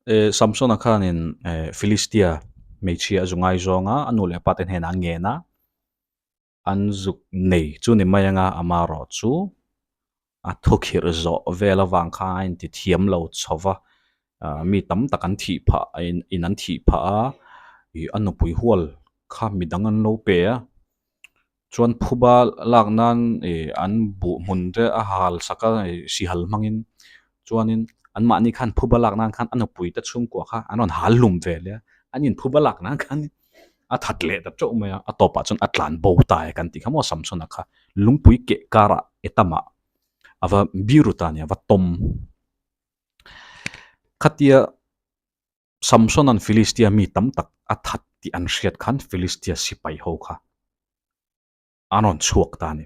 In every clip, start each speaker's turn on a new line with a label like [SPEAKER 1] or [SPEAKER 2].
[SPEAKER 1] Samsona khanin Philistia hmeichhia a zu ngaizawng a, a nu leh a pa te hnenah a ngen a, an zuk nei chu ni mai anga amaherawh chu a thukhirh zawh vel avang khan a inti thiam lo chho va, mi tam tak an thih phah in an thih phah a, ih a nupui hual kha midang an lo pe a. Chuan phuba lak nan ih an buh hmun te a hal sak a ih sihal hmangin chuanin anmahni khan phuba lak nan khan a nupui te chhungkua kha an rawn hal hlum ve leh a, an inphuba lak nan khan a that leh ta teuh mai a, a tawpah chuan a tlan bo ta e kan tih kha maw Samsona kha lungpui keh karah Etamah a va biru ta a ni a va tawm. Khatia Samsona'n Filistia mi tam tak a that tih an hriat khan Filistia sipai ho kha an rawn chhuak ta a ni.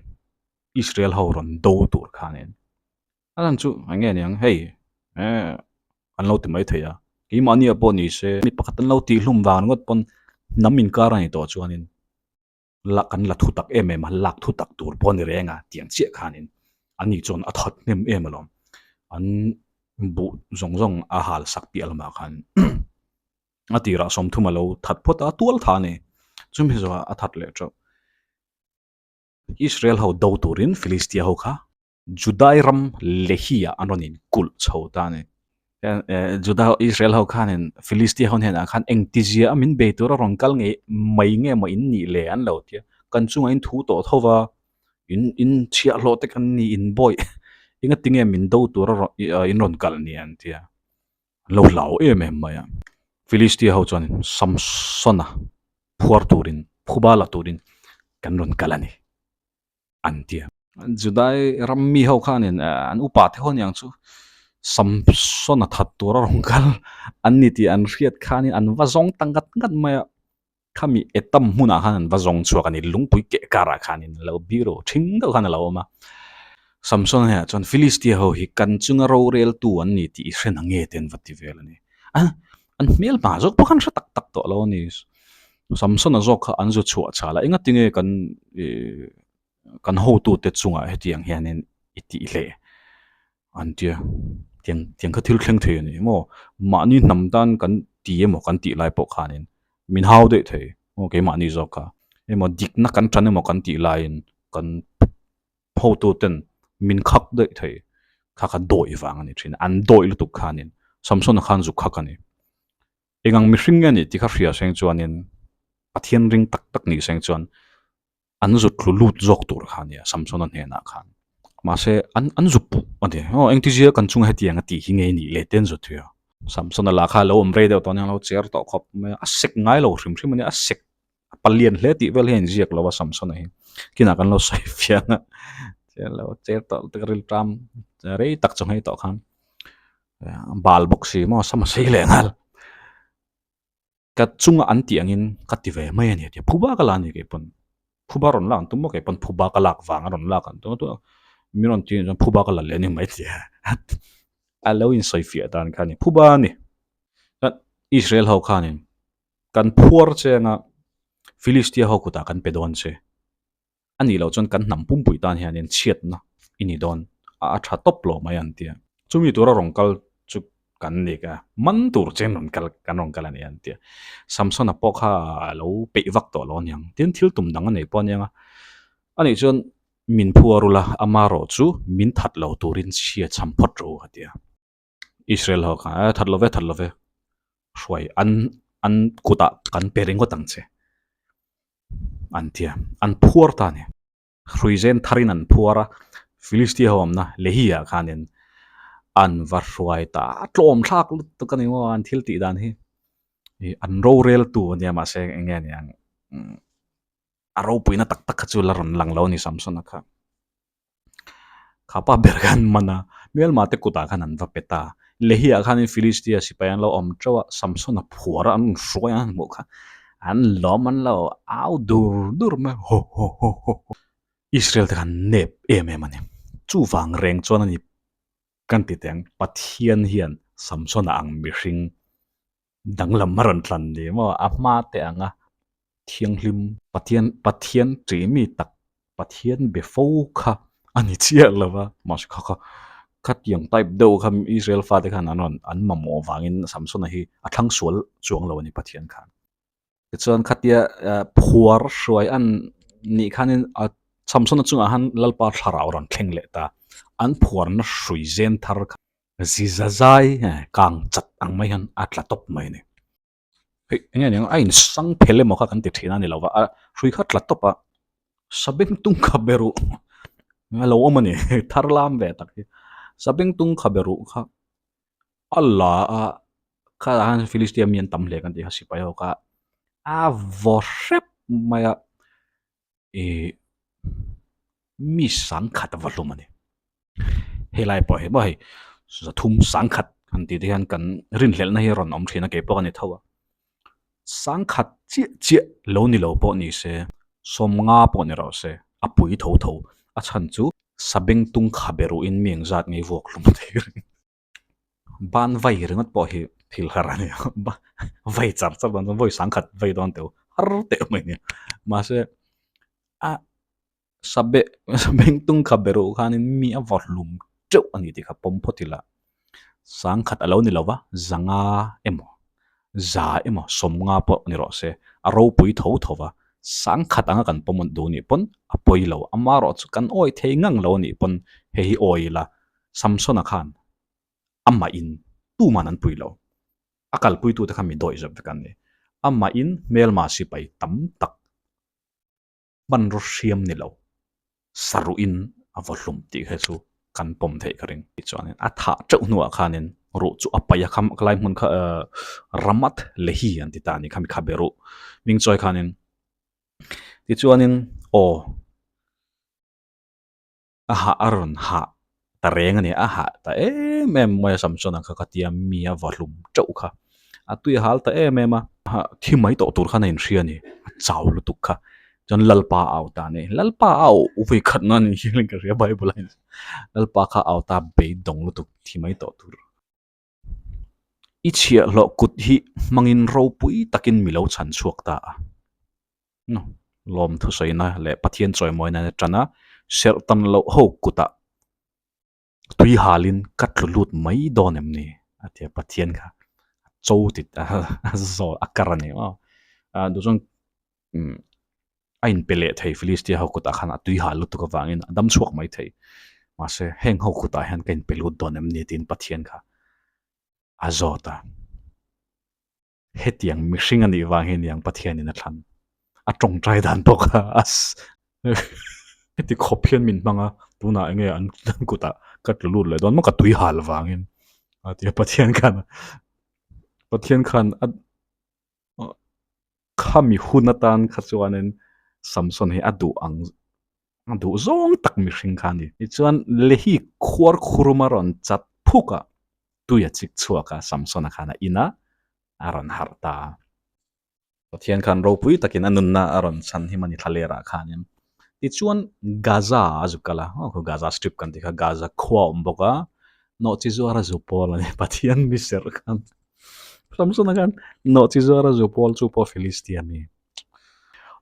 [SPEAKER 1] Israel ho rawn do tur khanin a lan chu eng nge niang hei eh an lo ti mai thei a, keimahni ah pawh ni se mi pakhat an lo tihhlum vang ringawt pawn hnam inkar a ni tawh chuanin la kan la thu tak em em a, lak thu tak tur pawh a ni reng a tiang chiah khanin ani chuan a that hnem em alawm. An buh zawng zawng a hal sak piah lamah khan a tirah 30 a lo that phawt a, a tual tha a ni. Chumi zawhah a that leh teuh. Israel ho do turin Philistia ho kha Judai ram Lehi ah an rawn in kulh chho ta a ni. Juda Israel ho khanin Philistia ho hnenah khan engtizia a min bei tura rawn kal ngei mai nge maw in nih le an lo ti a. Kan chungah in thu tawh tho va, in in chhiahhlawh te kan ni in bawi engati nge min do tura rawn in rawn kal ni an ti a. An lo hlau em em mai a. Philistia ho chuan Samsona phuar turin phuba la turin kan rawn kal a ni. an ti a. Judai ram mi ho khanin an upa te ho aniang chu Samson a that tur a rawn kal an ni tih an hriat khanin an va zawng ta ngat ngat mai a, khami Etam hmunah khan an va zawng chhuak a ni, lungpui keh karah khanin a lo biro thing deuh khan a lo awm a. Samson hnenah chuan Philistia ho hi kan chunga roreltu an ni tih i hre na nge te an va ti vel a ni. An hmel hma zawk pawh khan hre tak tak tawh lo a ni. Samsona zawk kha an zu chhuah chhal a, engati nge kan ih kan hotute chungah hetiang hianin i tih leh an tia tiang tiang kha thil thleng thei a ni maw mahni hnam tan kan ti emaw kan tih lai pawh khanin min hau daih thei maw keimahni zawk kha emaw dikna kan tan emaw kan tih laiin kan hotuten min khak daih thei kha kha dawih vang a ni thin an dawih lutuk khanin Samsona khan zu khak a ni. Engang mihring nge nih tih kha hria seng chuanin Pathian ring tak tak nih seng chuan an zut tlu lut zawk tur kha a nia Samsona hnenah khan. Mahse an an zut puh a ni. Aw engtizia kan chunga hetiang a tih hi nge nih leh te an zut thei a. Samsona lah kha a lo awm rei deuh tawh ania a lo cher tawh khawp mai a, a sek ngai lo hrim hrim a nia, a sek a palian hle tih vel hian a inziak lo a Samsona hi. Kinah kan lo sawi fiang a, lo cher tawh lutuk a rilṭam rei tak chu nghei tawh khan. Bal bawk si maw sama sei leh nghal ka chunga an tih angin ka ti ve mai a ni a ti a phuba ka la a ni keipawn phuba rawn lak an tum maw keipawn phuba ka lak vang a rawn lak an tum a mi rawn tih chuan phuba ka la leh a ni mai ti a a lo insawi fiah dan kha a ni phuba a ni Israel ho khanin kan phuar che anga Philistia ho kutah kan pe dawn che. A nih loh chuan kan hnam pumpui tan hianin chhiatna i ni dawn a, a tha tawp lo mai an ti a. Chumi tura rawn kal chu kan ni ka, man tur chen rawn kal kan rawn kal a ni an ti a. Samsona pawh kha a lo peih vak tawh lo aniang, tin thil tum dang a nei pawh aniang a. A nih chuan min phuar ula, amarawh chu min that lo turin chhia cham phawt rawh u a ti a. Israel ho kha a that lo ve that lo ve hruai an an kutah kan pe ringawt ang che an tia an phuar ta a ni hruizen tharin an phuar a Philistia ho awmna Lehi ah khanin an va hruai ta a tlawm thlak lutuk a ni maw an thil tih dan hi ih an rorel tu a nia mahse eng nge niang a ropuina tak tak kha chu la rawn lang lo a ni Samsona kha. Kha pa ber khan man a, hmelma te kutah khan an va pe ta. Lehi-ah khanin Philistia sipai an lo awm teuh a, Samsona phuar a an rawn hruai a an hmuh kha an lawm an lo au dur dur mai a, ho ho ho ho ho. Israel te khan nep em em a ni. Chuvang reng chuan a ni kan ti teh ang, Pathian hian Samsona ang mihring danglam a rawn tlan ni maw a hma teh ang a thianghlim Pathian Pathian ṭih mi tak Pathian be fo kha a ni chiah lo va mahse kha kha. Khatiang type deuh kha Israel fate khan an rawn an mamawh vangin Samsona hi a thlang sual chuang lo a ni Pathian khan. Tichuan khatia phuar hruai an nih khanin a Samsona chungah khan Lalpa thlarau rawn thleng leh ta. An phuarna hrui zen thar kha ziza zai kang chat ang mai hian a tla tawp mai a ni. Hei eng nge niang a insang phel emaw kha kan ti thin a ni lo va, a hrui kha tla tawp a, Sabengtung kha be ruh a lo awm a ni thar lam ve tak hi Sabengtung kha be ruh kha a la a kha ah khan Philistia mi an tam hle kan tih kha sipai ho kha a vaw hrep mai a ih mi sangkhat a va hlum a ni helai pawh hi maw hei zathum sangkhat han tih te hian kan rinhlelhna hi a rawn awm thin a keipawh ka ni tho a sangkhat chiah chiah lo ni lo pawh ni se sawmnga pawh ni rawh se a pui tho tho a chhan chu sabengtung khabe ruhin mi engzat nge vuak hlum thei reng. Ban vai ringawt pawh hi thil har a ni a, vai char char dawn chuan vawi sangkhat vai dawn teuh har teh mai a nia. Mahse a sabe sabengtung kha be ruh khanin mi a vaw hlum teuh a ni tih kha pawm phawt ila, sangkhat a lo ni lo va, zanga emaw za emaw sawmnga pawh ni rawh se a ropui tho tho va, sangkhat anga kan pawm duh nih pawn a pawi lo, amaherawhchu kan awi thei ngang lo a nih pawn hei hi awi ila Samsona khan amah in tuman an pui lo. A kalpuitute kha mi dawih zep vek an ni. Amah in hmelma sipai tam tak hmanraw hriam ni lo, saruh in a vaw hlum tih kha chu kan pawm theih ka ring. Tichuanin a thah teuh hnuah khanin ruh chu a paih a, kham lai hmun kha Ramath Lehi an ti ta a ni khami khabe ruh hming chawi khanin. Tichuanin aw. A hah a rawn hah ta reng a ni, a hah ta em em mai a Samsona kha ka tia mi a va hlum teuh kha, a tui a hal ta em em a, thi mai tawh tur khan a inhria a ni, a chau lutuk kha, chuan Lalpa a au ta a ni, Lalpa a au vawi khat na ni hialin ka hria Bible ah hian Lalpa kha a au ta beidawng lutuk thi mai tawh tur. I chhiahhlawh kut hi hmangin ropui takin mi lo chhan chhuak ta a. Lawm thusawina leh Pathian chawimawina a tan a, serh tan loh ho kutah tui halin ka tlu lut mai dawn em ni? A ti a, Pathian kha a cho tit a zawl a kar a ni maw? Duh chuan a inpe leh thei Philistia ho kutah khan a tui hal lutuk avangin a dam chhuak mai thei. Mahse, heng ho kutah hian ka inpe lut dawn em ni tiin Pathian kha a zawt a. Hetiang mihring a nih vang hi aniang Pathianin a thlan. A tawngtai dan pawh kha a heti khawp hian min hmang a, tunah enge an kutah ka tlu lut leh dawn maw ka tui hal vangin a ti a Pathian khan Pathian khan a Khami hun atan kha chuanin Samson hi a duh ang a duh zawng tak mihring kha a ni. Tichuan Lehi khuar khurum a rawn chat phuk a, tui a chik chhuak a, Samson-a khan a in a, a rawn harh ta a. Pathian khan ropui takin a nunna a rawn chhan him a ni thlalerah khanin. Tichuan Gaza a zu kal a, aw khu Gaza strip kan tih kha Gaza khua a awm bawk a, nawhchi zuar a zu pawl a ni Pathian mi serh khan. Samsona khan nawhchi zuar a zu pawl chu pawh Philistia mi.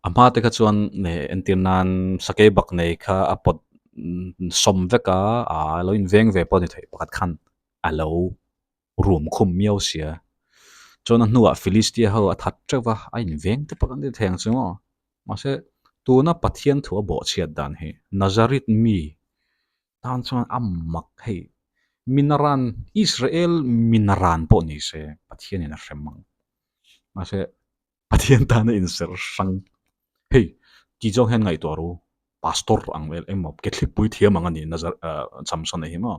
[SPEAKER 1] A hma te kha chuan entir nan sakei bak nei kha a pawt sawm vek a, a lo inveng ve pawh a ni thei pakhat khan a lo rum khum miau sia. Chuan a hnuah Philistia ho a that teuh va, a inveng te pawh kan ti thei ang chu maw. Mahse tuna Pathian thu a bawhchhiat dan hi Nazareth mi Tan chuan a mak hei. Minaran, Israel minaran pawh ni se Pathianin a hrem ang. Mahse Pathian tana inserh hrang hei ti zawng hian ngaihtuah ru pastor ang vel emaw Catholic puithiam ang a ni Nazar Samson-a hi maw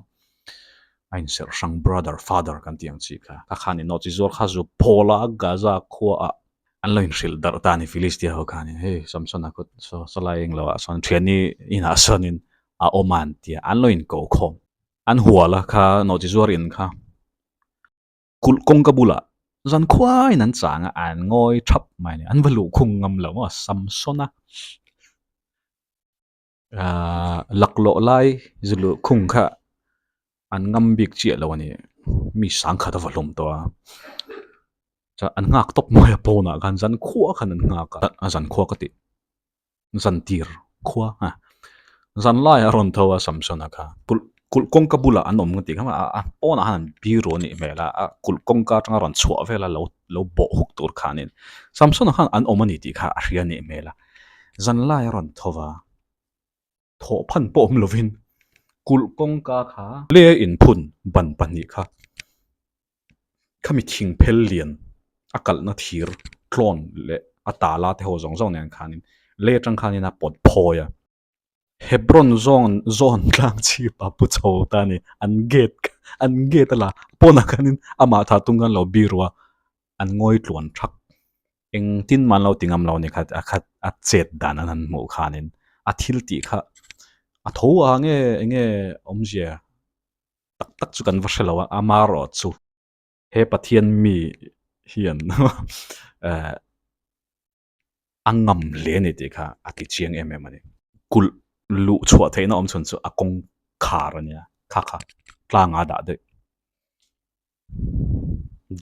[SPEAKER 1] a inserh hrang brother father kan tih ang chi kha kha khan in nawhchi zuar kha zu Paula Gaza khuaah An lo inhrilh darh ta a ni Philistia ho khanin hei Samsona kut saw saw lai englo ah sawn thiani inah sawnin a awm a an ti a, an lo inko khawm. An hual a kha nawhchi zuar in kha kulh kawngka bulah zan khuaiin an chang a, an ngawi thap mai a ni, an va luh khung ngam lo maw Samsona Ahh laklawh lai zu luh khung kha an ngam bik chiah lo a ni mi sangkhat a va hlawm tawh a chuan an nghak tawp mai a pawnah khan zan khua khan an nghak a a zan khua ka tih zan tir khua a zan laiah a rawn tho a Samsona kha kulh. Kulh kawngka bulah an awm ka tih kha maw a pawnah khan an biru a nih hmel a, a kulh kawngka atanga rawn chhuah vela lo lo bawh huk tur khanin Samsona khan an awm a ni tih kha a hria a nih hmel a, zanlai a rawn tho va, thawh phan pawh awm lovin kulh kawngka kha le inphun ban pahnih kha khami thing phel lian a kalhna thir tlawn leh a tala te ho zawng zawng nen khanin le atang khanin a pawt phawi a. Hebron zawn zawn tlang chhip a pu chho ta a ni. An gate kha an gate a la pawnah khanin amah thah tum khan lo biru a, an ngawi tluan thak. Engtin mah an lo ti ngam lo a ni kha a khat a chet dan an han hmuh khanin a thil tih kha a tho a nge enge awmzia tak tak chu kan va hre lo a, amaherawh chu he Pathian mi hian eh a ngam hle a ni tih kha a ti chiang em em a ni. Kulh luh chhuah theihna awm chhun chu a kawng khar a nia, kha kha tlanga dah daih.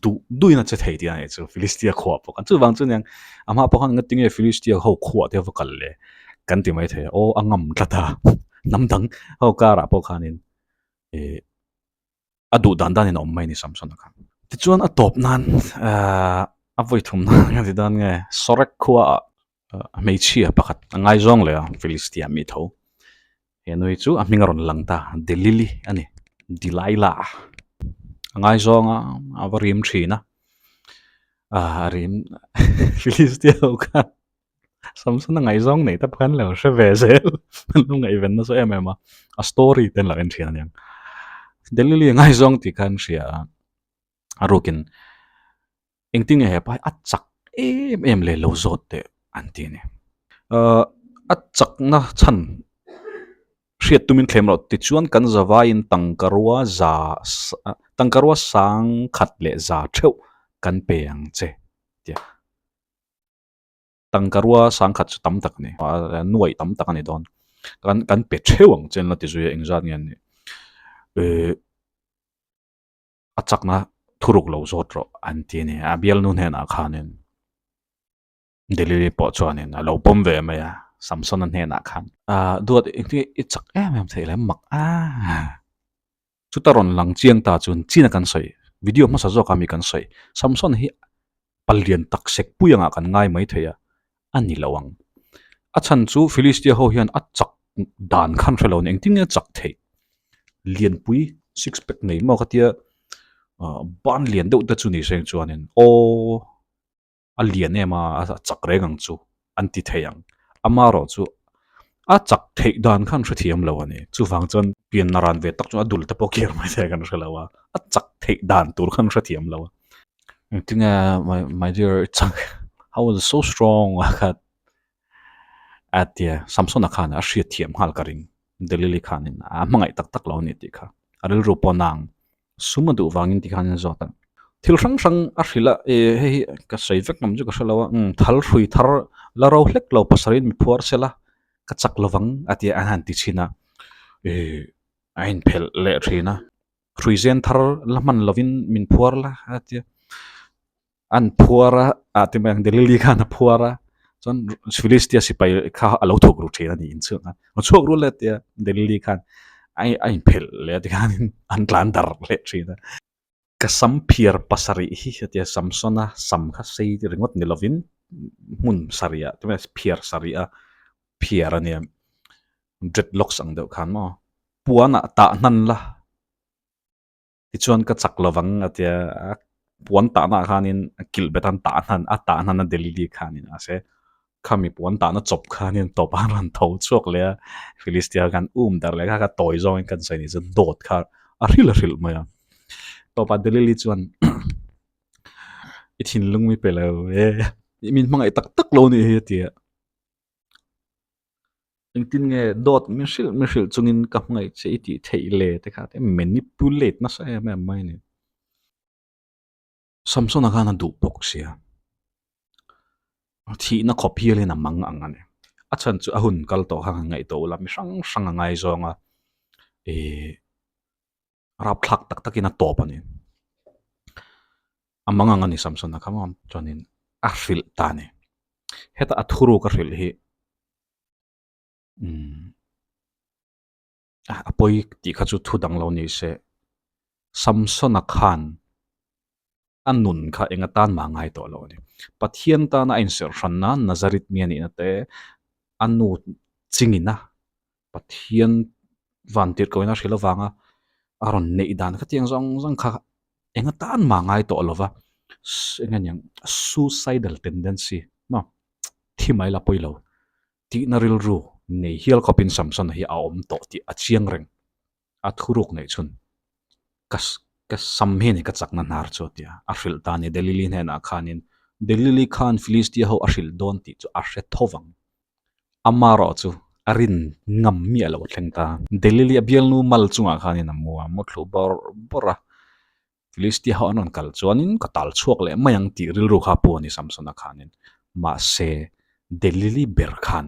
[SPEAKER 1] Duh duhin a che thei tih a nih chu Philistia khuah pawh khan. Chuvang chu aniang a hma pawh khan ngatinge Philistia ho khuah te va kal le kan ti mai thei a, aw a ngam tlat a, hnam dang ho karah pawh khanin ih a duh dan danin a awm mai a ni Samsona kha. Tichuan a tawp nan ahh a vawi thum nan ka ti dawn nge Sorek khuaah hmeichhia pakhat a ngaizawng leh a Philistia mi tho. He nui chu a hming a rawn lang ta Delili a ni Delilah a ngaizawng a a va rim thin a ahh a rim Philistia ho khan Samson a ngaihzawng nei ta pawh lo hre ve zel an lo ngaihven nasa em em a a story te an lo en thin aniang Delili a ngaihzawng tih kha an hria a a rukin engtin nge hepa hi a chak em em leh lo zawt teh an ti a ni ahh a chakna chhan hriat tumin thlem loh tichuan kan zavaiin tangkarua za tangkarua sang khat leh za theuh kan pe ang che tia. Tangkarua sangkhat chu tam tak a ni, nuaih tam tak a ni dawn. Kan kan pe theuh ang che an la ti zui a, engzat nge an nih? Ehh a chakna thuruk lo zawt rawh an ti a ni. A bialnu hnenah khanin Delili pawh chuanin a lo pawm ve mai a, Samsona hnenah khan. Ahh duat engtin nge i chak em em theih le mak a. Chuta rawn lang chiang ta chuan chin a kan sawi, video hmasa zawk a mi kan sawi, Samson hi palian tak sek pui angah kan ngai mai thei a, a ni lo ang. A chhan chu Philistia ho hian a chak dan khan hre lo ni, engtin nge a chak theih? Lianpui six pack nei maw ka tia, ban lian deuh te chu ni seng chuanin aw. a lian em a, a chak reng ang chu an ti thei ang. Amaherawh chu a chak theih dan khan hrethiam lo a ni. Chuvang chuan pianna ran ve tak chu a dul te pawh kir mai thei kan hre lo a, a chak theih dan tur khan hrethiam lo a. Engtinge my my dear i chak how was so strong a kha a tia Samsona khan a hriatthiam nghal ka ring. Delili khanin a hmangaih tak tak lo a ni tih kha a rilru pawh nang Sum a duh vangin tikhan a zawt a. Thil hrang hrang a hrilh a, eh hei hi ka sawi vek ngam chu ka hre lo a, umm thal hrui thar la ro hlek lo pasarih in mi phuar sela ka chak lovang a ti a, an han ti chhin a, eh a inphelh leh thin a, hrui zen thar la hman lovin min phuar la a ti a. An phuar a, ah ti mai ang Delili khan a phuar a, chuan Philistia sipai kha a lo thuk ru thin a ni inchhung khan. A chhuak ru let tia Delili khan a a inphelh leh a tikhanin an tlan darh leh thin a. Ka sam phiar pasarih hi a tia Samsona sam kha sei ringawt ni lovin hmun sarih ah ti mai phiar sarih a phiar a nia dreadlocks ang deuh khan maw puanah tah hnan la. Tichuan ka chak lovang a tia, a puan tahna ah khanin a kilh bet a an tah hnan a tah hnan a Delili khanin a se khami puan tahna chawp khanin tawp a rawn tho chhuak leh a, Philistia khan um darh leh kha kha tawi zawngin kan sawi ni chu dawt kha a hrilh a hrilh mai a. Tawpah Delili chuan i thinlung mi pe lo e, min hmangaih tak tak lo nih hi a ti a. Engtin nge dawt min hrilh min hrilh chungin ka hmangaih che i tih theih le te kha te manipulate nasa em em mai a ni. Samsona khan a duh bawk sia, thihna khawp hialin a mang ang a ni. A chhan chu a hun kal tawh kha han ngaihtuah ula mi hrang hrang a ngaizawng a, ih rapthlak tak takin a tawp a ni. A mang ang a ni Samsona kha maw chuanin a hrilh ta a ni. Heta a thuruk a hrilh hi umm. A pawi tih kha chu thu dang lo ni se. Samsona khan a nun kha eng atan mah ngai tawh lo a ni. Pathian tana a inserh hranna Nazareth mi a nihna te, a nu chingina Pathian van tirhkohina a hrilh avanga a rawn neih dan kha tiang zawng zawng kha eng atan mah ngai tawh lo va, eng nge niang suicidal tendency maw thi mai la pawi lo tihna rilru nei hial khawpin Samsona hi a awm tawh tih a chiang reng. A thuruk neih chhun ka ka sam hi a ni ka chakna hnar chu a ti a, a hrilh ta a ni Delili hnenah khanin Delili khan Filistia ho a hrilh dawn tih chu a hre tho vang. Amarawh chu a rin ngam miah lo a thleng ta. Delili a bialnu mal chungah khanin a mu a, mu thlu bawrh bawrh a. Filistia ho an rawn kal chuanin ka tal chhuak leh mai ang tih rilru kha a pu a ni Samsona khanin. Mahse Delili ber khan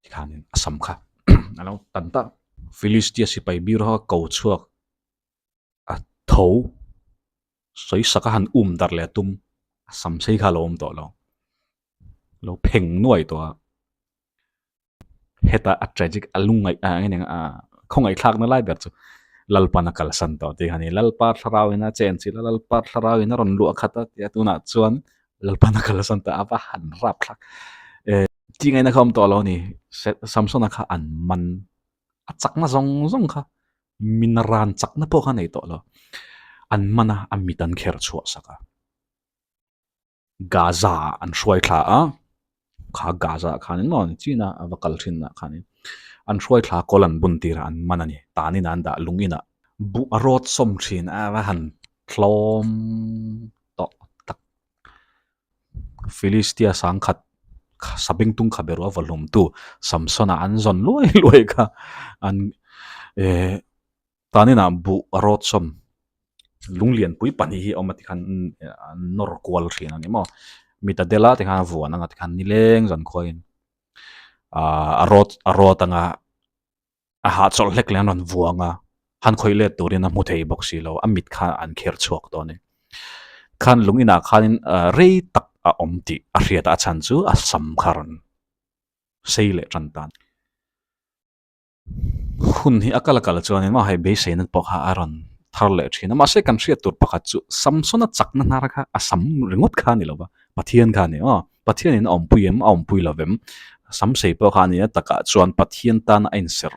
[SPEAKER 1] tikhanin a sam kha a lo tan ta. Filistia sipai bir ho a ko chhuak a tho sawi sak a han um darh leh a tum a sam sei kha a lo awm tawh lo. Lo pheng nuai tawh a, heta a tragic a lungngaih ah nge niang a khawngaihthlakna lai ber chu Lalpan a kalsan tawh tih kha a ni. Lalpa thlarau in a chen chilh a, Lalpa thlarau in a rawn luah khat a tia tunah chuan Lalpan a kalsan tawh a va han rap thlak. Tih ngaihna kha a awm tawh lo a ni. Samsona kha an man a chakna zawng zawng kha min ran chakna pawh kha a nei tawh lo. An man a, a mit an kher chhuah sak a. Gaza ah an hruai thla a, kha Gaza ah khanin maw China a va kal thin ah khanin an hruai thla a kawl an bun tir a an man a ni tanin an dah lung inah buh a rawt sawm thin a va han tlawm tawh tak Philistia sangkhat sabengtung kha ber a va hlum tu Samsona an zawn luai luai kha an eh Taninah buh a rawt sawm lunglianpui pahnih hi a awm a tikhan an nawr kual thin a ni maw mit a del a tikhan a vuan anga tikhan nileng zan khuain ahh a rawt a rawt anga a hahchawlh hlek leh an rawn vuang a han khawih let turin a hmu thei bawk si lo a mit kha an kher chhuak tawh a ni khan lung inah khanin rei tak a awm tih a hriat a a chhan chu a sam kha a rawn sei leh tan ta. Hun hi a kal a kal chuanin maw hei beiseina pawh kha a rawn thar leh thin a, mahse kan hriat tur pakhat chu Samsona chakna hnar kha a sam ringawt kha a ni lo va, Pathian kha a ni aw, Pathianin a awmpui em a awmpui lo vem, sam sei pawh kha a ni a takah chuan Pathian tana a inserh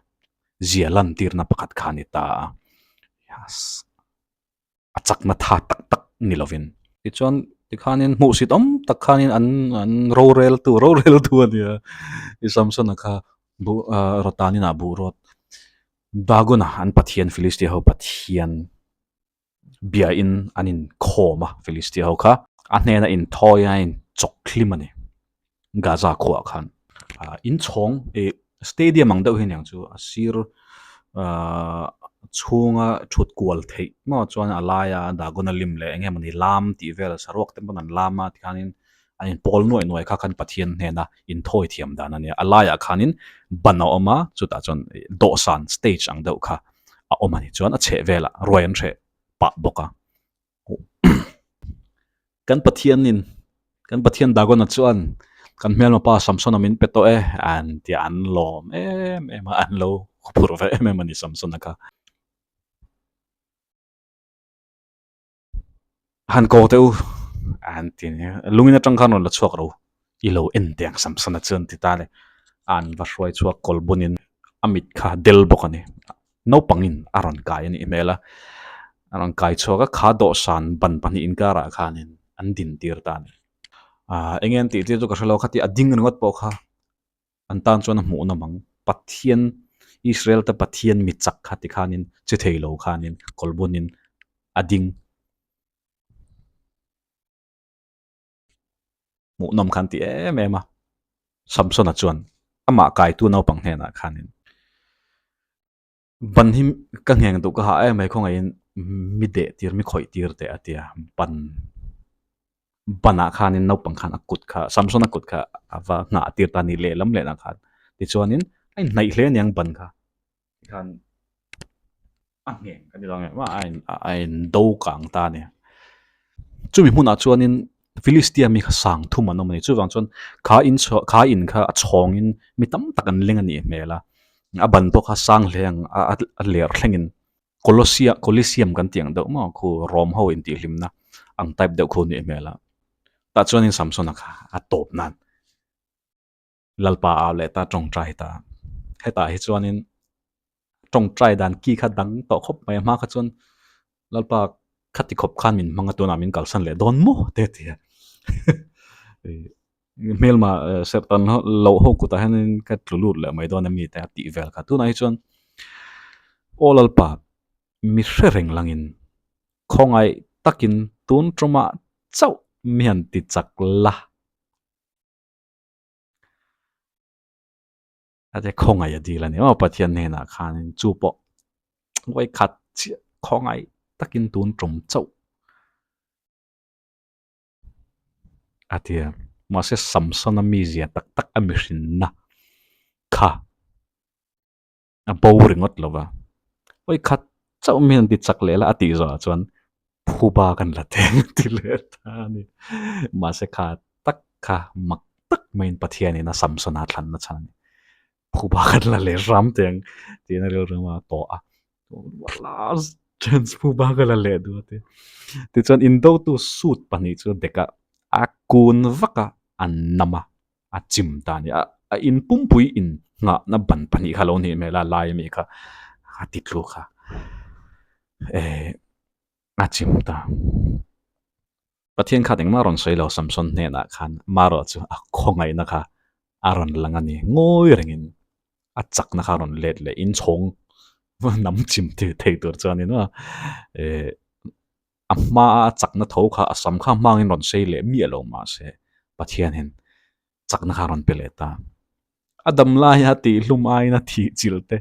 [SPEAKER 1] zia lantirna pakhat kha a ni ta a, a chakna tha tak tak ni lovin. Tichuan tikhanin hmuhsit awm tak khanin an an roreltu roreltu a nia i Samsona kha buh ah rawtanin ah buh rawt Dagona an pathian Philistia ho pathian biain an inkhawm a Philistia ho kha a hnena inthawi a inchawk hlim a ni. Gaza khuaah khan ah inchhawng ih stadium ang deuh hi aniang chu a sir ahh chhunga thut kual theih maw chuan a laia Dagona lim leh eng emawni lam tih vel saruak te pawn an lam a tikhanin an inpawl nuaih nuaih kha khan Pathian hnena inthawi thiam dan a nia a laiah khanin ban a awm a chutah chuan dawhsan stage ang deuh kha a awm a ni chuan a chheh velah ruai an hreh pah bawk a. Kan Pathianin, kan Pathian Dagona chuan kan hmelma pa Samsona min pe tawh e an ti a, an lawm em em a, an lo phur ve em em a ni Samsona kha. Han ko teh u an ti nia, lungin atang khan rawn la chhuak ro, i lo en teh ang Samsona chuan ti ta le, an va hruai chhuak kawl bunin a mit kha del bawk a ni. Naupangin a rawn kai a nih hmel a, a rawn kai chhuak a, kha dawhsan ban pahnih inkarah khanin an din tir ta a ni. Aaa eng nge an tih tir chu ka hre lo, khati a ding ringawt pawh kha an tan chuan a hmuh nawm ang. Pathian, Israel te Pathian mi chak kha ti khanin che thei lo khanin kawlbunin a ding. Hmuhnawm khan ti em em a, Samsona chuan amah kaitu naupang hnenah khanin ban hi ka ngheng duh ka hah em mai khawngaihin mi deh tir mi khawih tir teh a ti a, ban banah khanin naupang khan a kut kha Samsona kut kha a va nghah tir ta a ni lehlam lehlam khan tichuanin a inhnaih hle aniang ban kha. Tikhan a ngheng ka ni lo ang em a a in do kang ta a ni. Chumi hmunah chuanin Philistia mi kha sang thum an awm a ni. Chuvang chuan kha in chhuah kha in kha a chhawngin mi tam tak an leng a nih hmel a. A ban pawh kha sang hle ang a a ler thlengin Colossia Coliseum kan tih ang deuh maw khu Rome ho intihhlimna ang type deuh khu nih hmel a. Tah chuanin Samsona kha a tawp nan Lalpa au leh ta tawngtai ta. Hetah hi chuanin tawngtai dan ki kha dang tawh khawp mai a hma kha chuan Lalpa khati khawp khan min hmang a tunah min kalsan leh dawn maw te a ti a. Hmelma serh tan loh ho kutah hianin ka tlu lut leh mai dawn a mi te a tih vel kha. Tunah hi chuan aw Lalpa mi hre reng langin khawngaih takin tun tumah chauh mi han ti chak la. A te khawngaih a dil a ni maw Pathian hnenah khanin chu pawh vawikhat chiah khawngaih takin tun tum chauh a ti a mahse Samsona mizia tak tak a mihrinna kha a bo ringawt lo va, vawikhat chauh mi an ti chak leh la a tih zawhah chuan phuba kan la teng a ti leh ta a ni. Mahse kha tak kha mak tak maiin Pathianin a Samsona thlanna chhan a ni. Phuba kan la leh hram teh ang tiin a rilru a tawh a, last chance phuba ka la leh duh a ti. Tichuan indotu suit pahnih chu dekah a kun vak a, an nam a. a chim ta a ni a, a in pumpui in nghahna ban pahnih kha a lo nih hmel a lai ami kha a ti tlu kha eh a chim ta. Pathian khan engmah a rawn sawi lo Samson hnenah khan marawh chu a khawngaihna kha a rawn lang a ni ngawi rengin a chakna kha a rawn let leh inchhawng hnam chim thei tur chuanin eh A hmaa a chakna tho kha a sam kha hmangin rawn sei leh miah lo mahse Pathianin chakna kha a rawn pe leh ta. A dam laia tihhlum aiin a thih chilh te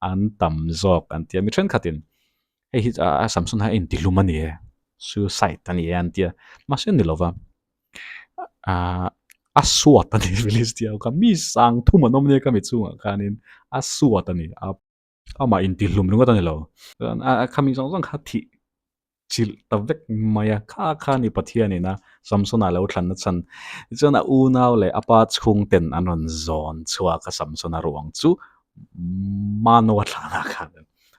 [SPEAKER 1] an tam zawk an ti a. Mi thenkhatin hei hi a Samson hi a intihlum a ni e, suicide a ni e an ti a. Mahse ni lova a suat a ni Philistia ho kha mi sang thum an awm nia ka mi chungah khanin a suat a ni a. Amah intihlum ringawt a ni lo. A khami zawng zawng kha thih chilh ta vek mai a. Kha kha ni Pathianin a Samsona lo thlanna chhan. Tichuan a unau leh a pa chhungten an rawn zawn chhuak a Samsona ruang chu Manoa thlanah khan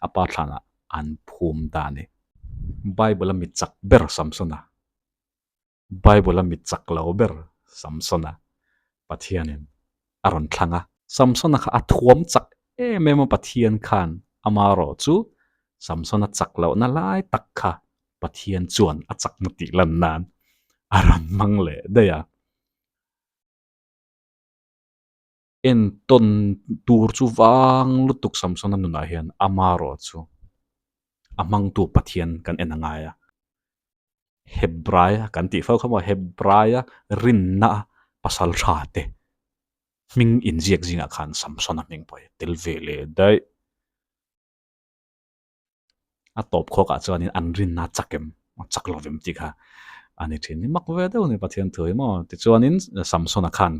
[SPEAKER 1] a pa thlanah an phum ta a ni. Bible a mi chak ber Samsona. Bible a mi chak lo ber Samsona Pathianin a rawn thlang a. Samsona kha a thuam chak em em a Pathian khan amarawh chu Samsona chak lohna lai tak kha Pathian chuan a chakna tih lan nan a rawn hmang leh daih a. Entawn tur chu vang lutuk Samsona nunah hian amarawh chu a hmangtu Pathian kan en a ngai a. Hebraia kan tih fo kha maw Hebraia rinna pasal tha te hming inziak zingah khan Samsona hming pawh hi a tel ve leh daih. A tawp khawkah chuanin an rinna a chak em a chak lo vem tih kha a ni thin. Ni mak ve deuh a ni Pathian thu hi maw. Tichuanin Samsona khan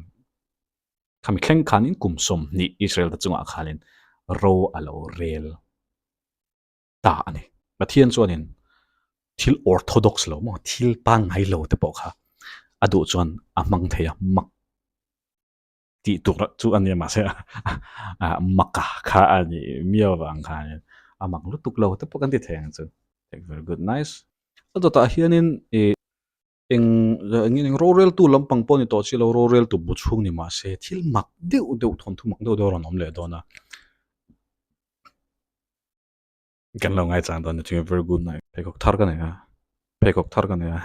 [SPEAKER 1] khami thleng khanin kum 20 Israel te chungah khanin ro a lo rel. ta a ni. Pathian chuanin thil orthodox lo maw, thil pangngai lo te pawh kha a duh chuan a hmang thei a, mak tih tur chu a nia mahse maka kha a nih miau avang khanin a mak lutuk lo te pawh kan ti thei ang chu. Very good, nice. A dawtah hianin ih eng eng roreltu lampang pawh ni tawh chi lo roreltu bu chhung ni mahse thil mak deuh deuh thawnthu mak deuh deuh a rawn awm leh dawn a. Kan lo ngaichang dawn a chu very good night pheikhawk thar ka nei a pheikhawk thar ka nei a.